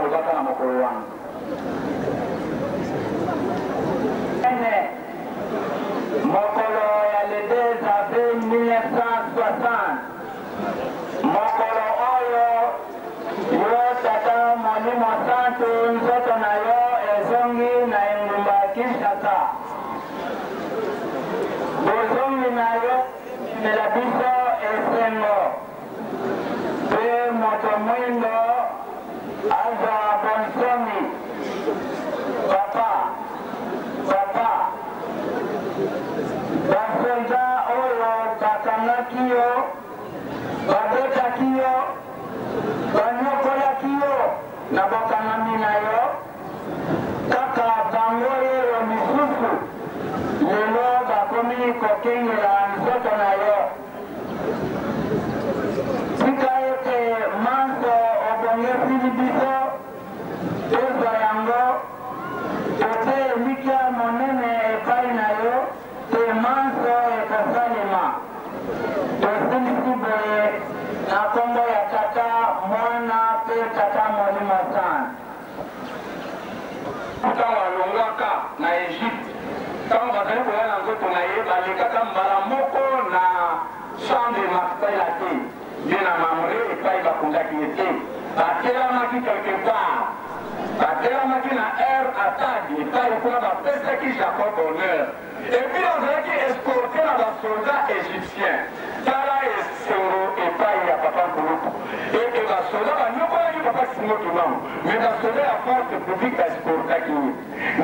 Alobaka na mokolo wana. Ene, mokolo ya le 2 avril 1960, mokolo oyo yo Tata Molimo Santu nzoto na yo ezongi na engumba Kinshasa. Bozongi na yo ememela biso esengo mpe moto mwindo azwa bonsomi. Papa, papa, ba soldats oyo bakangaki yo, babetaki yo, banyokolaki yo na bokangami na yo, Kaka bango oyo misusu lelo bakomi kokengela nzoto na yo. Tika ete manso obongesili biso tozwa yango, totie elikya monene epai na yo te manso ekosalema. Tosilisi boye na kombo ya Tata, Mwana pe Tata Molimo Santu. Ntango alongwaka na Egypte, ntango bazali koya na nzoto na ye, balekaka mbala moko na champ de Makpela te, nde na Mamre epai bakundaki ye te. Batelamaki quelque part, batelamaki na Er Atad, epai kuna bapesaki Jacob honneur. Et puis azalaki escorte na ba soldats egyptiens. Tala esengo epayi ya papa nkulutu et que ba soldats ba niokolaki papa Simon Kimbangu mais ba soldats ya force publique ba escortaki ye.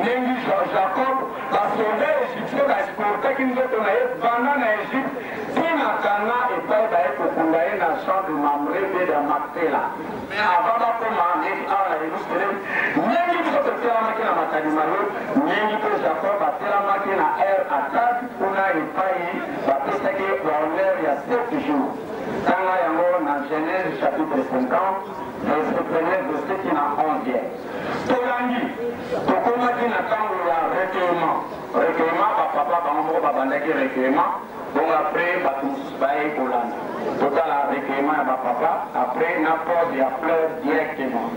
Ndengi Jacob ba soldats egyptiens ba escortaki nzoto na ye banda na Egypte ti na Canaan epayi baye kokunda ye na champ de Mamre mpe da Makpela. Mais avant bakoma ndeti awa na Yelusalemi, ndenge biso totelamaki na matadi ma yo, ndenge mpe Jacob atelamaki na Er Atad, kuna epayi bapesaki ye ba honneur ya sept jours. Tanga yango na Genèse chapitre 50, verset premier verset ti na onzième. Tolandi, tokomaki na tango ya recueillement. Recueillement, ba papa bango moko babandaki recueillement. Bongo après batu mosusu baye kolanda. Totala recueillement ya ba papa après na pose ya fleur directement.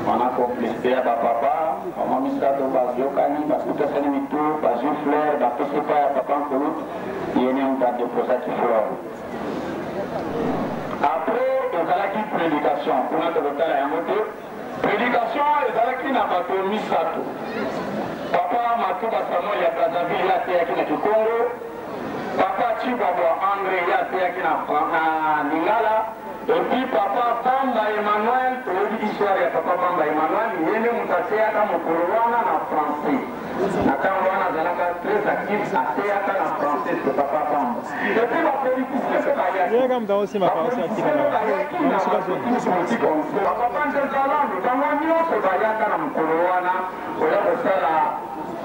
Wana complicité ya ba papa, mama misato bayokani, basutasani mitu, bazwi fleur, bapesi epai ya papa nkulutu, ye nde moto adeposaki fleur. Après ezalaki prédication, kuna tokotala yango te. Predication ezalaki na bato misatu. Papa Matuba Samuel ya Brazzaville ye ateyaki na Kikongo, Papa Tshibwabwa Andre ye ateyaki na, na Lingala, et puis Papa Bamba Emmanuel, toyebi histoire ya Papa Bamba Emmanuel, ye nde moto ateyaka mokolo wana na français. Na tango wana azalaka très actif, ateyaka na français, c'est Papa Bamba. Et puis ba politiciens pe bayaki. Yaka moto akosimba Ba parcelle politiciens atika pe bayaki na na suka zone. politique ba papa Nzezalando bango nyonso bayaka na mokolo wana koya kosala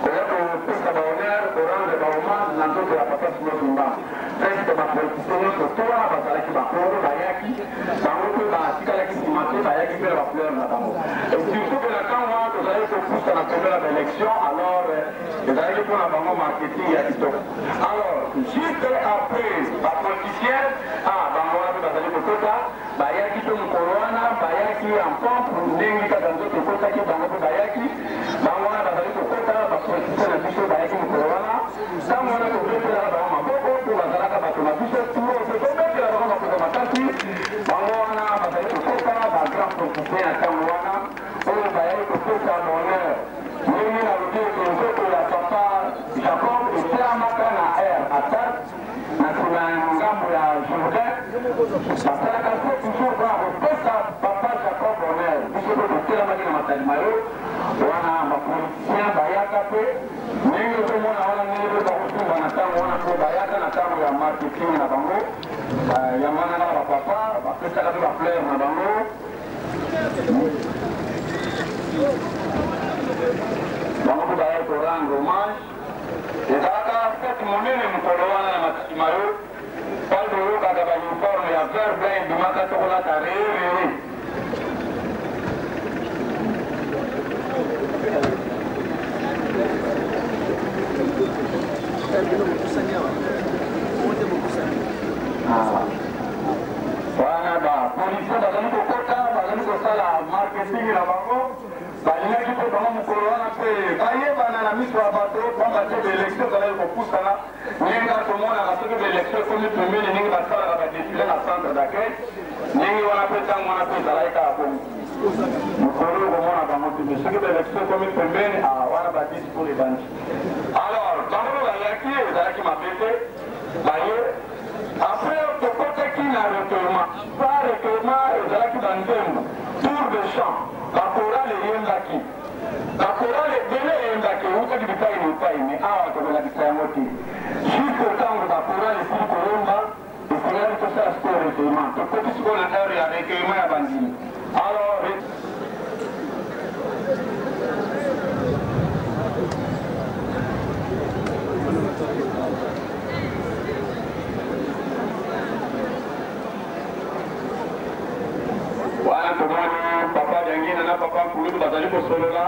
koya kopesa ba honneur ko rendre ba hommage na nzoto ya papa Simon Kimbangu. Presque ba politiciens nyonso to wana bazalaki ba Kongo bayaki bango pe batikalaki nsima te bayaki pe na ba fleurs na bango. Et surtout que na ntango wana tozalaki kopusa na pembeni ya ba élection alors ezalaki mpo na bango marketing ya kitoko. Alors juste après ba politiciens ah bango wana pe bazali kokota bayaki pe mokolo wana bayaki en pompe ndenge kaka nzoto ekotaki bango pe bayaki bango wana bazali kokota ba politiciens na biso bayaki mokolo wana ntango wana tobetelaka bango maboko po bazalaka bato na biso turo pe tobetela bango maboko makasi bango wana bazali kokota ba grand politicien ya ntango wana oyo bayaki kopesa bonheur ndenge nalobi ete nzoto ya papa Jacob etiamaka na air Atad, na nsima ya ngambo ya Jourdain. Basalaka se toujours mpo na kopesa papa Jacob honneur. Biso mpe totelamaki na matadi mayo wana, bapoliticien bayaka mpe ndenge ozomona wana, ndenge mpe bakotumba na ntango wana, mpo bayaka na ntango ya marketing na bango. Yango wana kaka bapapa bapesaka mpe bafleur na bango. monene mokolo wana na Matadi Mayo, pai boyokaka ba uniforme ya vert blanc ebimaka tokolata reye reye. Wana ba policiers bazali kokota, bazali kosala marketing na bango. Balingaki mpe bango mokolo wana mpe bayebana na miso ya bato, pamba te baelektio ezalaki kopusana. Ndenge kaka tomonaka soki baelektio ekomi pembeni, ndenge basalaka badefile na centre d'accueil, ndenge wana mpe ntango wana mpe ezalaki kaka bongo. Mokolo okomona bango te, mais soki baelektio ekomi pembeni, ah, wana badiscours ebandi. Alors bango mpe bayaki, ezalaki mabe te, baye. Après tokotaki na recueillement. Pa recueillement ezalaki ba nzembo, tour de chant, ba chorale eyembaki. Ba chorale ebele eyembaki, ewutaki bipai na epai, mais awa tokolakisa yango te. Jusque tango ba chorale esili koyemba, esengelaki tosala sikoyo recueillement. Tokoti sikoyo na heure ya recueillement ya bandimi. Alors Wana tomoni papa Diangina na papa Nkulutu bazali kosolola.